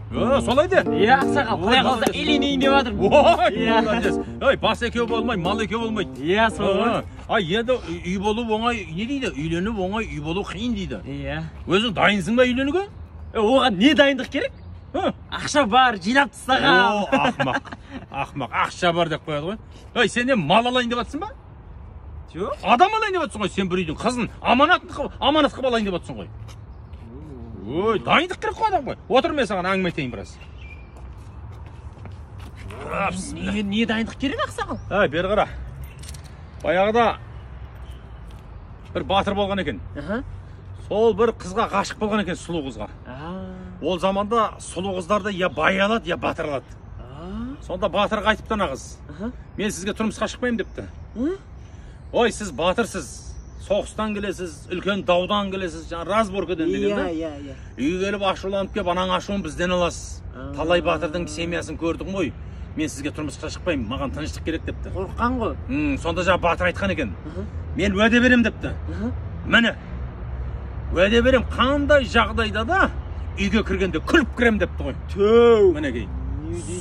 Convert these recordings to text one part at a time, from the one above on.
Солай де. Иә, ақсақал, құдай қаласа үйленейін деп жатырмын. Ой, молодец. Ой, бас екеу болмай, мал екеу болмайды. Иә, сол ғой. Ай, енді үй болу оңай, не дейді? Үйлену оңай, үй болу қиын дейді. Иә. Өзің дайынсың ба үйленуге? Оған не дайындық керек? Ақша бар, жинап тастаған. О, ақмақ. Ақмақ, ақша бар деп қояды ғой. Ой, сен не мал алайын деп жатсың ба? Жоқ. Адам алайын деп жатсың ғой. Сен бір үйдің қызын аманат қылып алайын деп жатсың ғой. Ой, дайындық керек қой адамға. Отыр, мен саған әңгіме айтайын біраз. Не дайындық керек, ақсақал? Әй, бері қара. Баяғыда бір батыр болған екен. Сол бір қызға ғашық болған екен, сұлу қызға. Ол заманда сұлу қыздарды я бай алады, я батыр алады. Сонда батырға айтыпты ана қыз. Мен сізге тұрмысқа шықпаймын депті. Ой, сіз батырсыз. Соғыстан келесіз, үлкен даудан келесіз, жаңа разборкадан деген да. Иә, иә. Үйге келіп ашуланып келіп, анаң ашуын бізден аласыз. Талай батырдың семьясын көрдім ғой. Мен сізге тұрмысқа шықпаймын, маған тыныштық керек депті. Қорыққан ғой. Сонда жаңа батыр айтқан екен. Мен уәде берем депті. Міне. Уәде берем, қандай жағдайда да үйге кіргенде күліп кірем депті ғой. Төө. Мінекей.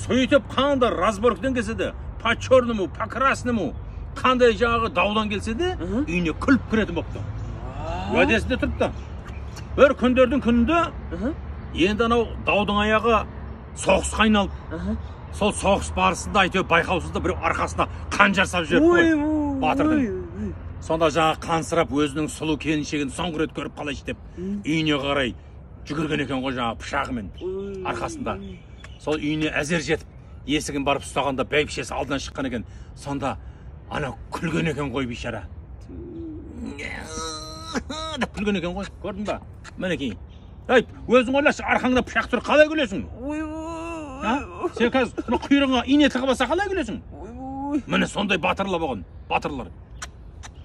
Сөйтіп қандай разборкадан келсе де, по черному, по красному, қандай жаңағы даудан келсе де, үйіне күліп кіретін болыпты. Уәдесінде тұрыпты. Бір күндердің күнінде енді анау даудың аяғы соғысқа айналып, сол соғыс барысында әйтеуір байқаусызда біреу арқасына қанжар салып жіберіпті ғой батырдың. Сонда жаңағы қансырап өзінің сұлу келіншегін соңғы рет көріп қалайыншы деп үйіне қарай жүгірген екен ғой жаңағы пышағымен арқасында. Сол үйіне әзер жетіп, есігін барып ұстағанда бәйбішесі алдынан шыққан екен. Сонда ана күлген екен ғой бейшара. Деп күлген екен ғой, көрдің ба? Мінекей. Ей, өзің ойлашы, арқаңда пышақ тұр, қалай күлесің? Сен қазір мына құйрығыңа ине тығып алса қалай күлесің? Міне сондай батырлар болған, батырлар.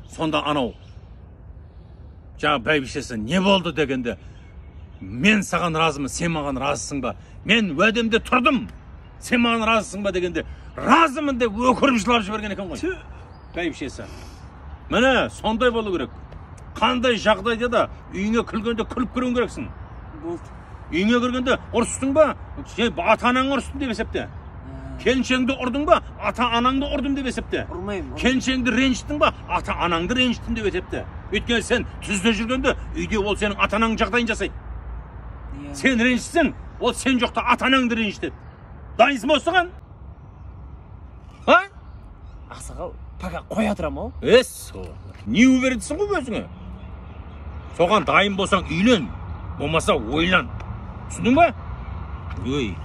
Сонда анау жаңа бәйбішесі не болды дегенде, мен саған разымын, сен маған разысың ба? Мен уәдемде тұрдым, сен маған разысың ба дегенде, разымын деп өкіріп жылап жіберген екен ғой бәйбішесі. Міне сондай болу керек. Қандай жағдайда да үйіңе күлгенде күліп кіруің керексің. Болды. Үйіңе кіргенде ұрыстың ба, сен ата-анаңды ұрыстың деп есепте. Келіншегіңді ұрдың ба, ата-анаңды ұрдым деп есепте. Ұрмаймын. Келіншегіңді ренжіттің ба, ата-анаңды ренжіттім деп есепте. Өйткені сен түзде жүргенде үйде ол сенің ата-анаңның жағдайын жасайды. Сен ренжітсең, ол сен жоқта ата-анаңды ренжітеді. Дайынсың ба осыған? А? Ақсақал, пока қоя тұрам ау. Эс, не уверенсің ғой өзіңе? Соған дайын болсаң үйлен, болмаса ойлан. Түсіндің ба? Ой.